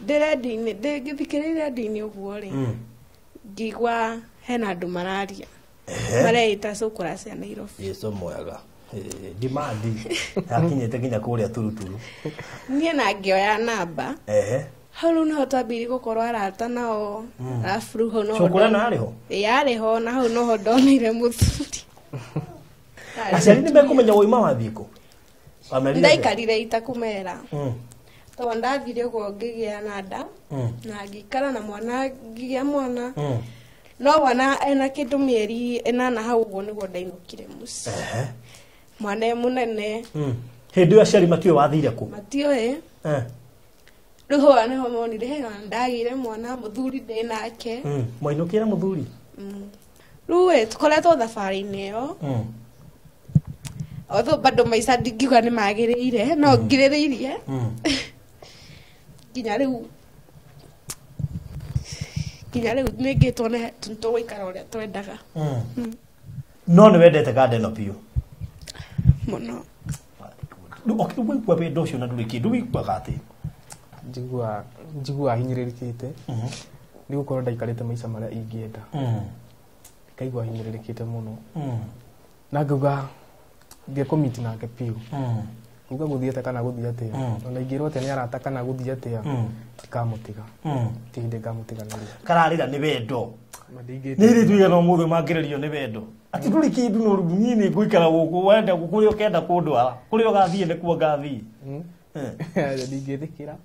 Ndĩ redio-inĩ, ngĩthikĩrĩria redio-inĩ ũguo rĩ, ngĩigua hena andũ mararia mareĩta cũkũra cia Nairobi. Yesu mwega. Demand yakinyĩte nginya kũrĩa turuturu. Niĩ na ngĩoya namba. Hau rĩu nĩho twambĩrĩirie gũkorwo arata nao, arabu rĩu hau noho Cũkũra na arĩ ho? Ĩĩ, arĩ ho, na hau noho ndonire mũthuri. Aciari nĩ mekũmenya woima wathiĩ kũ? Wamerire atĩa? Ndaikarire itakũmera. Tondũ ndathire ũguo ngĩgĩa na nda, na ngĩikara na mwana, ngĩgĩa mwana. No mwana ena kĩndũ mĩeri 8 hau ũguo nĩguo ndainũkire mũciĩ. Mwana e mũnene. Hĩndĩ ĩyo aciari matiũĩ wathire kũ? Matiũĩ. Rĩu hau nĩho monire, he, ona ndagĩire mwana, mũthuri ndĩ nake. Mwainũkire mũthuri? Rĩu ĩ, tũkoretwo thabarĩ-inĩ ĩyo. Although bado maica ndingiuga nĩ magĩrĩire, no ngirĩrĩirie. Nginya rĩu, nginya rĩu nĩngĩ tuone tũgũikara ũrĩa twendaga. No nĩ wendete kanda ĩno biũ? Mũno. Rĩu, okay, waigua wendo ũcio na ndũrĩ kĩndũ, wĩiguaga atĩ? Njiguaga hinyĩrĩrĩkĩte. Nĩ gũkorwo ndaikarĩte maica marĩa ingĩenda. Ngaigua hinyĩrĩrĩkĩte mũno. Na ngauga ngecommit nake biũ. Ngauga gũthiĩ atĩa kana gũthiĩ atĩa. Ona ingĩrwo atĩa nĩ arata kana gũthiĩ atĩa, ndikamũtiga. Ti hĩndĩ ngamũtiganĩria. Kararĩra nĩ wendo. Ma ndingĩte. Nĩ irĩ tuigana ũmũthĩ mangĩrĩrio nĩ wendo. Atĩ ndũrĩ kĩndũ no rĩu niĩ nĩ ngũikara gũkũ, wenda kũrĩa ũkenda kũndwara, kũrĩa ũgathiĩ nĩkuo ngathiĩ. Ndingĩtĩkĩra.